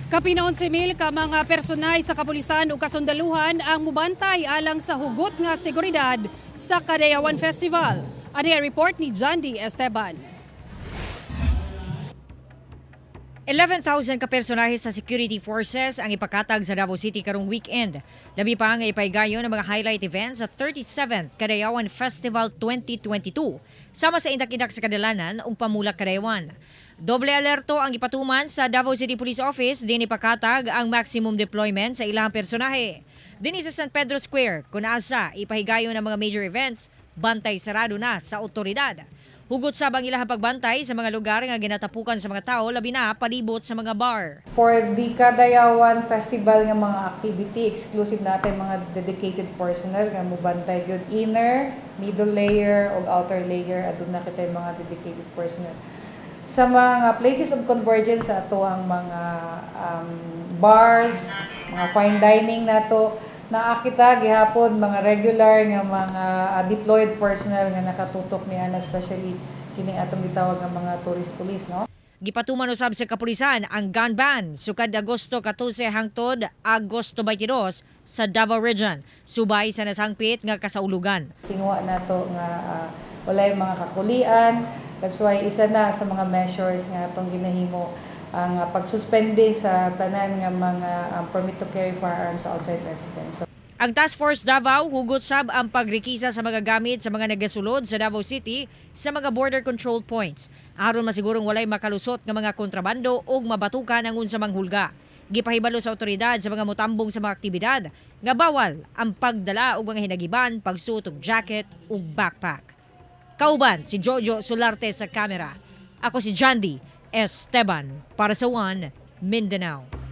Kapin 11,000 ka mga personay sa kapulisan ug kasundaluhan ang mubantay alang sa hugot nga seguridad sa Kadayawan Festival. Ani ang report ni Jandy Esteban. 11,000 ka personahe sa security forces ang ipakatag sa Davao City karong weekend. Labi pa nga ipahigayon ang mga highlight events sa 37th Kadayawan Festival 2022 sama sa indak-indak sa kadalanan ug pamulak Kadayawan. Doble alerto ang ipatuman sa Davao City Police Office, din ipakatag ang maximum deployment sa ilang personahe. Dinhi sa San Pedro Square, kung asa ipahigayon ang mga major events, bantay sarado na sa otoridad. Hugot sab ang ilahang pagbantay sa mga lugar nga ginatapukan sa mga tao, labi na palibot sa mga bar. For the Kadayawan Festival nga mga activity, exclusive natin mga dedicated personnel nga mubantay gyud inner, middle layer ug outer layer, aduna kita mga dedicated personnel. Sa mga places of convergence sa ato ang mga bars, mga fine dining nato, naa kita gihapon mga regular nga mga deployed personnel nga nakatutok niana, especially kining atong gitawag nga mga tourist police, no? Gipatuman usab sa kapulisan ang gun ban sukad Agosto 14 hangtod Agosto 22 sa Davao Region subay sa nasangpit nga kasaulugan. Tinguha nato nga walay mga kakulian. That's why isa na sa mga measures nga atong ginahimo ang pagsuspende sa tanan nga mga permit to carry firearms outside residence. So, Ang Task Force Davao hugot sab ang pagrekisa sa mga gamit sa mga nagasulod sa Davao City sa mga border control points aron masigurong walay makalusot nga mga kontrabando ug mabatukan ang unsa mang hulga. Gipahibalo sa otoridad sa mga motambong sa mga aktibidad nga bawal ang pagdala og mga hinagiban, pagsuot og jacket ug backpack. Kauban si Jojo Solarte sa kamera. Ako si Jandy Esteban para sa One Mindanao.